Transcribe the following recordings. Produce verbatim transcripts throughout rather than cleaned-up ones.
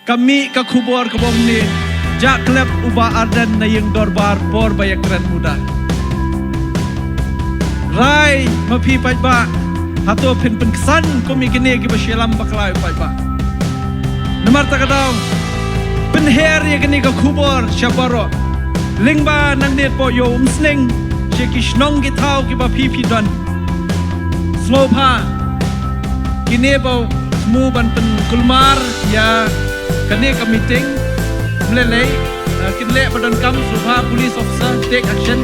Ka mih ka khubor ka bong ne, jah klep u Bah Ardent na ïing dorbar por ba ïakren muda. Rai ma phi paidbah, hato phin pynksan kum ïa kine kiba shillam bakla ïa u paidbah. Namar kata ka daw, pynher ïa kine ka khubor sha baroh. Lyngba nangne hapoh ïew Umsning, sha ki shnong ki thaw kiba phi phi don. Sngewbha, kine ba thmu ban pynkulmar ïa kane ka meeting. Ym lei lei, eh, kin leh ba donkam, sngewbha police officer, take action.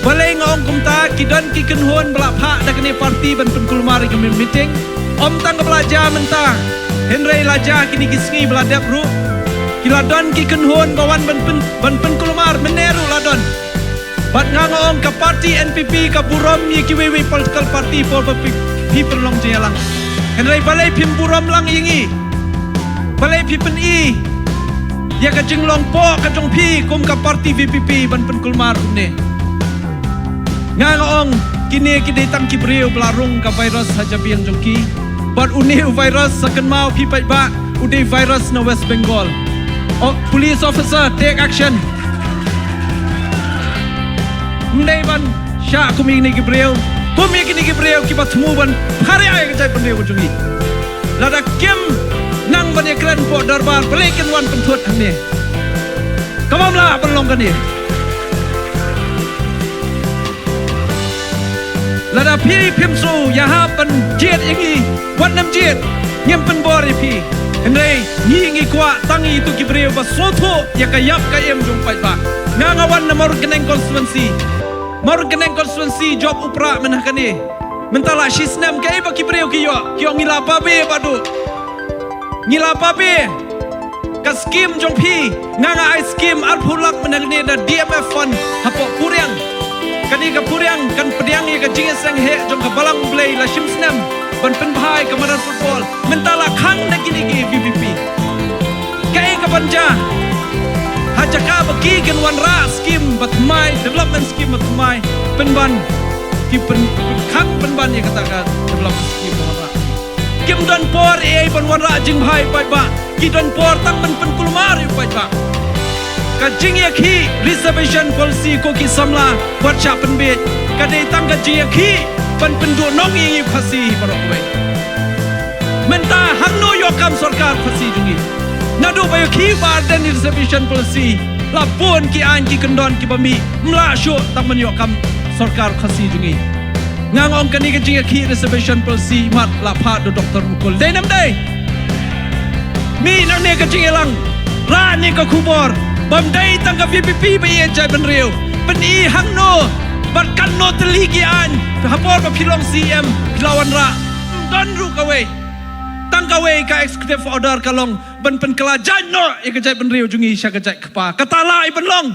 Balei nga ong kumta, ki don ki kynhun ba la phah da kane party ban pynkulmar ïa ka meeting. Ym tang kaba la jia mynta, hynrei la jia kine ki sngi ba la dep ruh. Ki la don ki kynhun ba wan ban pyn, ban pynkulmar mynne ruh la don. Bad nga nga ong ka party N P P ka burom ïa kiwei wei political party por ba phi, phi pynlong jingïalang. Hynrei balei phim burom lang ïa ngi? Balei phi pyni ïa ka jinglong poh ka jong phi kum ka party V P P ban pynkulmar une? Nga nga ong kine ki dei tang ki briew ba la rung ka virus ha jabieng jong ki. Bad une u virus sa kynmaw phi paidbah, u dei virus na West Bengal. O, police officer, take action. Ym dei ban shah kum ïa kine ki briew, kum ïa kine ki briew kiba thmu ban phareh ïa ka jaitbynriew ka jong ngi. Lada kim nang ban ïakren hapoh dorbar, balei kin wan pynthut hangne? Kam lah ban long kane. Lada phi phim shu ïahap ban jied ïa ngi, wat nym jied, ngim pynbor ïa phi. Hynrei ngi ngi kwah tang ïa itu ki briew ba sngewthuh ïa ka ïap ka im jong paidbah. Nga nga wan na Mawryngkneng constituency. Mawryngkneng constituency jop u prah mynta kane. Mynta la shi snem kaei ba ki briew ki ïoh, ki ong ngi la pabe ba duh. Ngi la pabe. Ka skim jong phi, nga nga ai skim arphew lak mynta kane na D M F fund hapoh Puriang. Kane ka Puriang kan pdiang ïa ka jingïaseng heh jong ka Balang Blei la shim snem ban pynbha ïa ka madan football. Mynta la khang da kine ki V P P. Kaei kaban jia? Ha jaka ba ki kin wanrah skim ba thymmai, development skim ba thymmai, pynban ki pyn, pynkhang pynban ïa kata ka development skim ba wanrah. Kim don por ei ei ban wanrah jingbha ïa paidbah. Ki don por tang ban pynkulmar ïa paidbah. Ka jingïakhih reservation policy ko ki samla, wat shah pynbeit. Ka dei tang ka jingïakhih ban pynduhnong ïa ngi Khasi baroh kawei. Mynta hangno ïoh kam sorkar Khasi jong ngi? Naduh ba ïakhih Bah Ardent reservation policy, la bun ki aiñ ki kyndon kiba mih, ym lah shuh tang ban ïoh kam sorkar Khasi jong ngi. Nga nga ong kane ka jingïakhih reservation policy mat la phah da u Doctor Mukul. Dei ne ym dei? Mih nangne ka jingïalang, rah ne ka khubor, bym dei tang ka V P P ba ïeit jaitbynriew. Pyni hangno bad katno tylli ki aiñ ha por ba phi long C M phi la wanrah. Ym don ruh kawei. Tang kawei ka executive order ka long ban pynkylla jait noh ïa ka jaitbynriew jong ngi sha ka jait kpa. Kata lah ïa ban long.